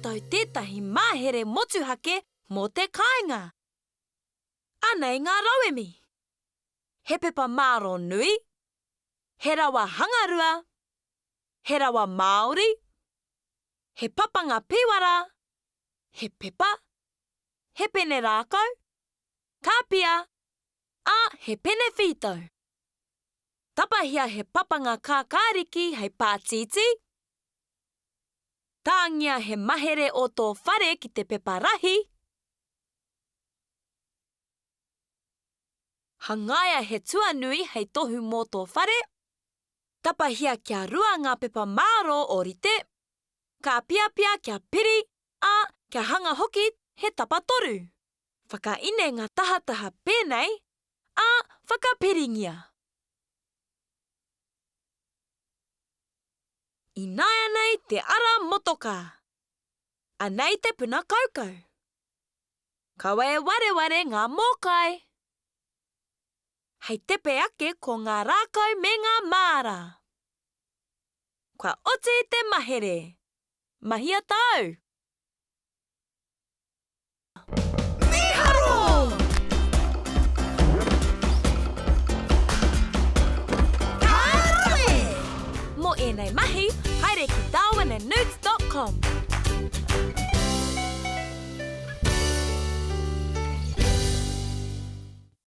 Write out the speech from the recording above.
tātou tētahi mahere motuhake mō te kāinga. Anei ngā rauemi. He pepa mārō nui, he rawa hangarua, he rawa Māori, he papanga piwara, he pepa, he pene rākau, kāpia, ā, he pene whītau. Tapahia he papanga kākāriki hei pātītī. Tāngia he mahere o tō whare ki te pepa rahi. Hangaia he tuanui hei tohu mō tō whare. Tapahia kia rua ngā pepa mārō ōrite. Kāpiapia kia piri, ā, kia hanga hoki he tapatoru. Whakaine ngā tahataha pēnei, ā, whakapiringia. Ināianei te ara motokā. Anei te puna kaukau. Kaua e wareware ngā mōkai. Hei tepe ake ko ngā rākau me ngā māra. Kua oti te mahere. Mahia tāu! Mīharo! Ka rawe! Mō ēnei mahi, haere ki darwinandnewts dot com.